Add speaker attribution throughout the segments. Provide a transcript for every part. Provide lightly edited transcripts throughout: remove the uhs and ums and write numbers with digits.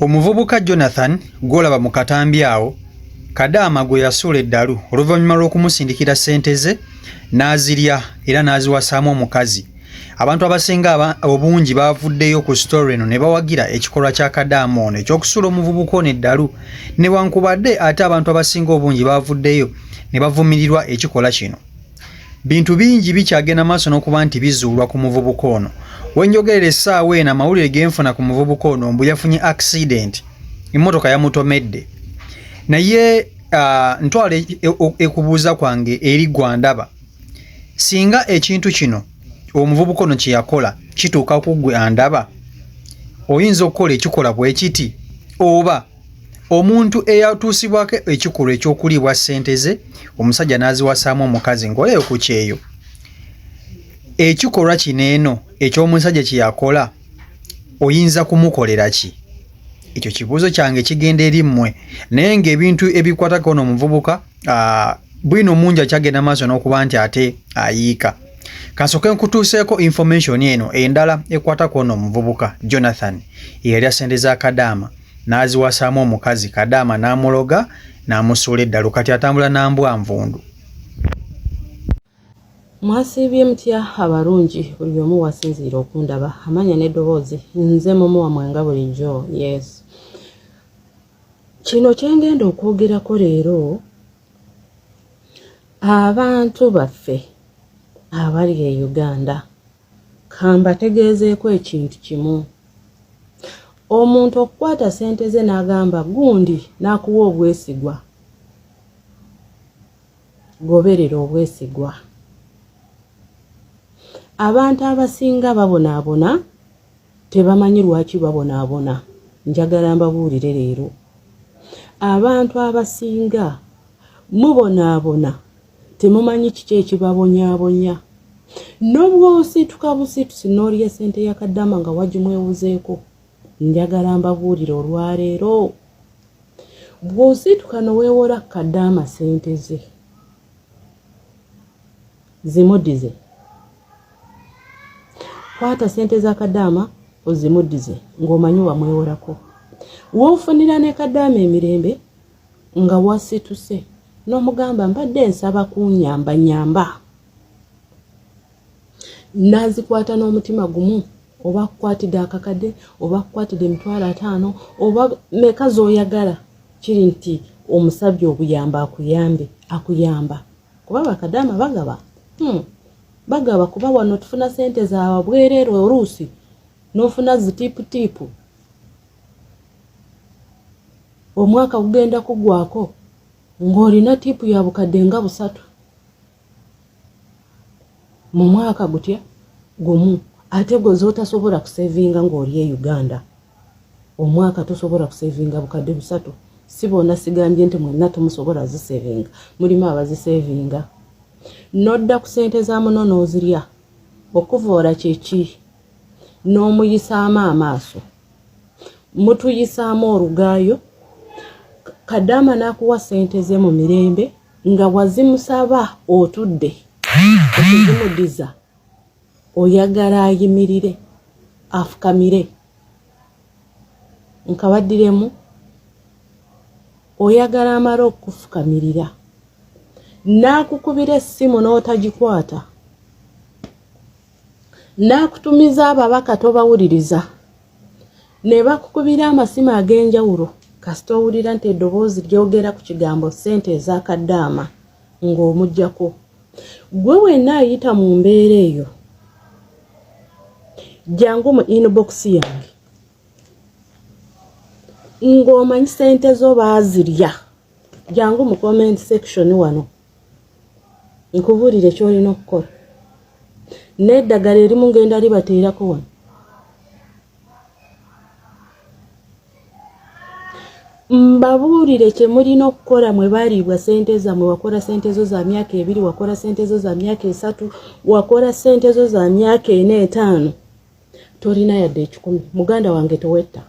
Speaker 1: Omuvubuka Jonathan gw'olaba mu katambi awo, Kadaama gwe yasuula eddalu oluvannyuma lw'okumusindikira ssente ze n'azirya era n'aziwasaamu omukazi. Abantu abasinga obungi baavuddeyo ku sitole eno ne bawagira ekikolwa kya Kadaama ono eky'okusuula omuvubuka ono eddalu newankubadde ate abantu abasinga obungi baavuddeyo ne bavumirirwa ekikola kino. Bintu bingi bikyagenda maaso n'okuba nti bizuulwa ku muvubuka ono. Wenjogerera essaawa eno amawulire ge nfuna ku muvubuka ono mbu yafunye accident, emmotoka yamutomedde. Naye ntwala ekubuuza kwange eri gwandaba, singa ekintu kino omuvubuka ono kye yakola kituuka ku ggwe andaba, oyinza okukola ekikola bwe kiti oba omuntu eyatuusibwako ekikolwa eky'okuliibwa ssente ze omusajja n'aziwasaamu omukazi ng'oleyo ku kyeyo, ekikolwa kino eno eky'omusajja kye yakola oyinza kumukolera ki? Ekyo kibuuzo kyange kigenda eri mmwe, naye ng'ebintu ebikwatako ono omuvubuka bwino mungi akyagenda maaso n'okuba nti ate ayiika. Kansooke nkutuuseeko information eno endala ekwata ku ono omuvubuka Jonathan eyalya ssente za Kadaama n'aziwasaamu omukazi Kadaama n'amuloga n'amusuula eddalu kati atambula na mbwa nvundu.
Speaker 2: Mwasiibye mutya abalungi buli omu wasinziira okundaba amanya n'eddoboozi nze mumu wamwe nga bulijjo yes kino kyengenda okwogerako leero abantu baffe abali e Uganda kambategeezeeko ekintu kimu omuntu okukwata sente ze n'agamba gundi n'akuwa obwesigwa goberera obwesigwa abantu abasinga babonaabona tebamanyi lwaki babonaabona njagala mbabuulire leero abantu abasinga mubonaabona temumanyi kiki ekibabonyabonya nobwosituka busitusi nolya sente ya kadama nga wagimwewuzeeko njagala mbabuulire olwaleero bwosituka nowewola kadama sente ze zimudize kwata sente za kadaama ozimudize ng'omanyi wamwewolako wofunira ne kadaama emirembe nga wasituse n'omugamba mbadde nsaba kunyamba nyamba n'azikwata n'omutima gumu oba akukwatidde akakadde oba akukwatidde emitwalo ataano oba meka z'oyagala kiri nti omusabye obuyamba akuyambe akuyamba kuba bakadaama bagaba hmm. bagaba kuba wano tufuna sente zaabwe bwereere oluusi n'ofuna zitiiputiipu omwaka gugenda kugwako ng'olina tiipu ya bukadde nga busatu mu mwaka gutya gumu ate gwe z'otasobola kusevinga ng'oli e Uganda omwaka tosobola kusevinga bukadde busatu si bona sigambye nti mwenna temusobola zisevinga mulimu abazisevinga nodda ku sente za muno n'ozirya okuvoola kyeki n'omuyisaamu amaaso mutuyisaamu olugaayo kadaama n'akuwa sente ze mu mirembe nga wazimusaba otudde okuzimudiza oyagala ayimirire afukamire nkabaddiremu oyagala amale okukufukamirira n'akukubira essimu n'otagikwata n'akutumiza ababaka tobawuliriza ne bakukubira amasimu ag'enjawulo kasita owulira nti eddoboozi lyogera ku kigambo ssente ezakaddaama ng'omuggyako gwe wenna ayita mu mbeera eyo jangu mu inbox yange ng'omanyi sente zo baazirya jangu mu comment section wano nkubuulire ky'olina okukola n'eddagala erimu ngenda libateerako wano mbabuulire kye mulina okukola mwe baliibwa sente zammwe wakola sente zo za myaka ebiri wakola sente zo za myaka esatu wakola sente zo za myaka ena etaano tolina yadde ekikumi muganda wange towetta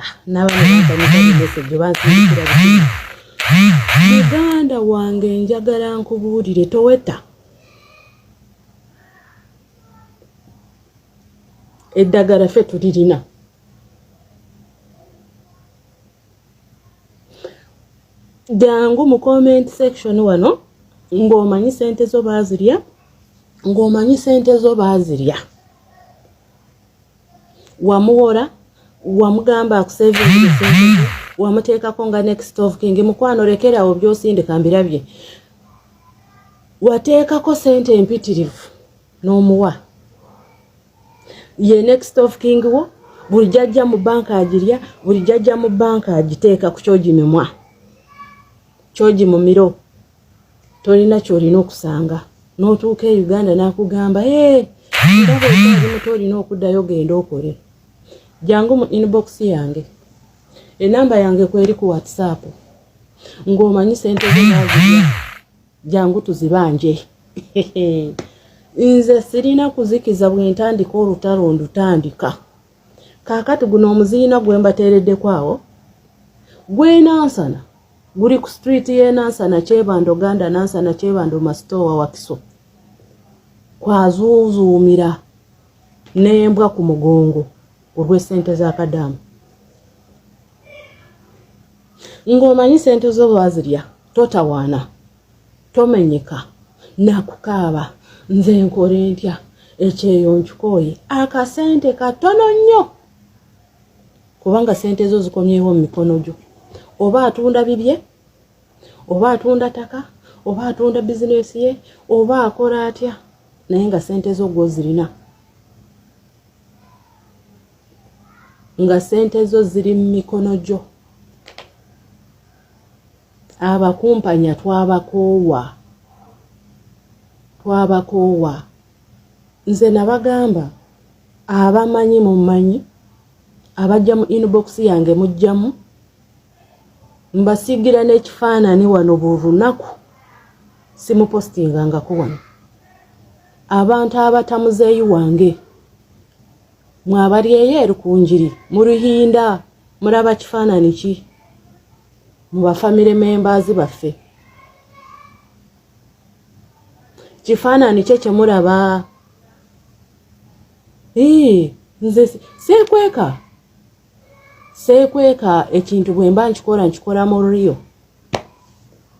Speaker 2: ah, nabamubantamitamesejo bansindikira muganda wange njagala nkubuulire towetta eddagala ffe tulirina. Jangu mu comment section wano ng'omanyi sente zo baazirya, ng'omanyi sente zo baazirya, wamuwola, wamugamba akusevingira sente zo, wamuteekako nga next of king. Mukwano, lekerawo byosindika, mbirabye. Wateekako sente empitirivu n'omuwa ye next of king wo. Buli jajja mu banka agirya, buli jajja mu banka agiteeka ku kyogimimwa kyogimumiro, tolina kyolina okusanga. N'otuuka e Uganda n'akugamba, "Ee, ndaba okyali muto, olina okuddayo, genda okole." Jangu mu inbox yange, enamba yange kweri ku WhatsApp. Ng'omanyi sente zo bazirya, jangu tuzibanje. Nze sirina kuzikiza, bwe ntandika olutalo ndutandika. Kaakati guno omuziina gwe mbateereddeko awo gwenansana, guli ku street y'enansana, Kyebando Ganda, Nansana, Kyebando, Masitowa, Wakiso, kwazuuzuumira n'embwa ku mugongo olw'essente za Kadaamu. Ng'omanyi sente zo baazirya, totawaana, tomenyeka nakukaaba, "Nze nkole ntya? Ekyeyo nkikooye." Akasente katono nnyo, kubanga sente zo zikomyewo mu mikono gyo. Oba atunda bibye, oba atunda ttaka, oba atunda bizinesi ye, oba akola atya, naye nga sente zo gwozirina, nga sente zo ziri mu mikono gyo. Abakumpanya twabakoowa, twabakoowa. Nze nabagamba, abamanyi mumanyi, abajja mu inbox yange mujjamu, mbasiigira n'ekifaanani wano buli lunaku, simupostingangako wano. Abantu abatamuzeeyi wange mwabali eyo erukunjiri mu Ruhinda, mulaba kifaanani ki mu bafamily members baffe? Kifaanani kye kyemulaba? Nze seekweka, seekweka. Ekintu bwe mba nkikola, nkikola mu rio,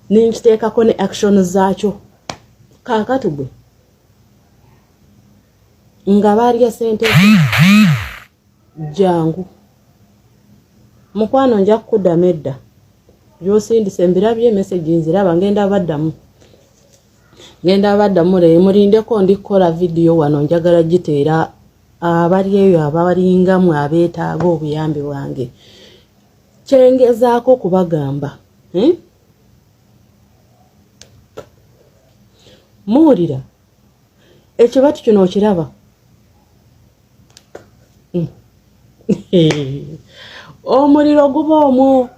Speaker 2: nenkiteekako ne action zaakyo. Kaakati gwe nga baalya sente, jangu mukwano, nja kukuddamu edda gyosindise. Mbirabye, message nziraba, ngenda baddamu, ngenda baddamu. Leero mulindeko, ndi kukola vidiyo wano, njagala giteera abali eyo abalingamu abeetaaga obuyambi bwange. Kyengezaako okubagamba, eh? Muwulira ekibatu kino? Okiraba? Omuliro guba omwo.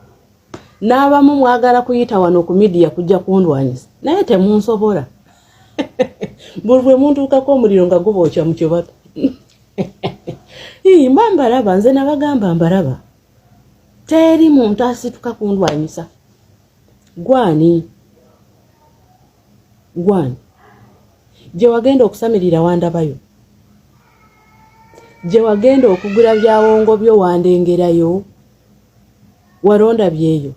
Speaker 2: N'abamu mwagala kuyita wano ku media kujja kundwanyisa, naye temunsobola. Buli bwe muntuukako, omuliro nga gubookya mu kibatu. Mba mbalaba. Nze nabagamba mbalaba, teri muntu asituka kundwanyisa. Gwani gwani gye wagenda okusamirira wandabayo, gye wagenda okugula byawongo byo wandengerayo, walonda byeyo,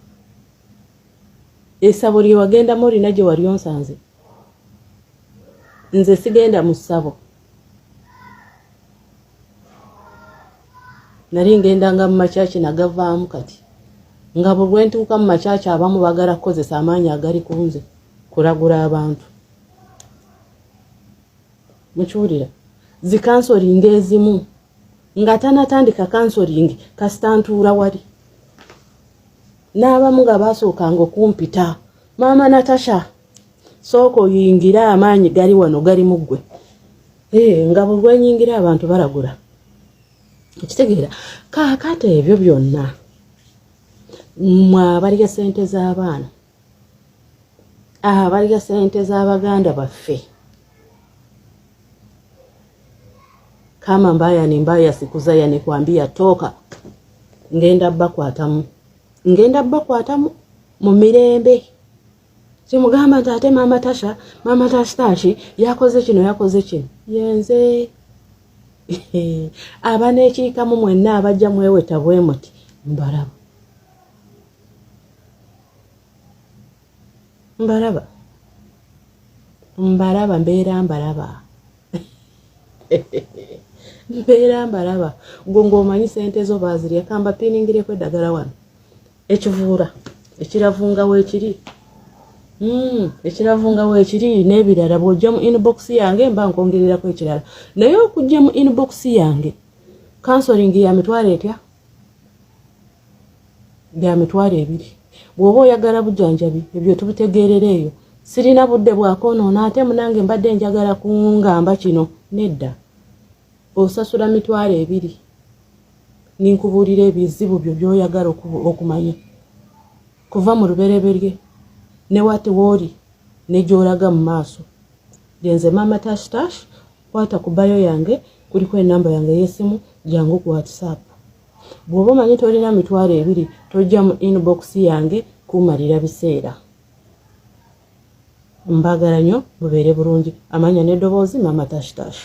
Speaker 2: essabo lye wagendamu olina gye wali onsanze. Nze sigenda mu ssabo. Nali ngendanga mu makyaki, nagavaamu. Kati nga bwe lwentuuka mu makyaki, abamu bagala kukozesa amaanyi agali ku nze kulagula abantu. Mukiwulira? Zi counselling ezimu nga tanatandika counselling, kasita ntuula wali, n'abamu nga basookanga okumpita, "Maama Natasha, sooka oyingire, amaanyi gali wano, gali mu ggwe." Nga bwe lwenyingira, abantu balagula. Okitegeera? Kaakati ebyo byonna, mwe abalya sente z'abaana, abalya sente z'abaganda baffe, kama mbaya ni mbaya, sikuzaya, nikwambia toka. Ngenda bakwatamu, ngenda bakwatamu mu mirembe. Kimugamba nti ate maama Tasha, maama Tashitashi yakoze kino, yakoze kino. Yenze abaneekiikamu mwenna abajja mweweta bwe muti, mbalaba. Mbalaba, mbalaba, mbeera mbalaba, mbeera mbalaba. Gwe ng'omanyi sente zo baazirya. Kamba piningireko eddagala wano, ekivuura ekiravunga weekiri, ekiravunga weekiri n'ebirala. Bw'ojja mu inbox yange mba nkwongererako ekirala, naye okujja mu inbox yange counseling ya mitwalo etya? Bya 20,000. Bw'oba oyagala bujjanjabi, ebyo tubitegeerera eyo. Sirina budde bwakoonoona ate munange mbadde njagala kungamba kino. Nedda, osasula 20,000 ninkubuulira ebizibu byo by'oyagala okumanya kuva mu lubereberye ne wati wooli ne gy'olaga mu maaso. Yenze Maama Tash Tash. Kwata ku bio yange, kuliko enamba yange ey'essimu, jangu ku WhatsApp. Bw'oba omanyi tolina 20,000, tojja mu inbox yange kumalira biseera. Mbagala nnyo, mubeere bulungi. Amanya n'eddoboozi, Maama Tash Tash.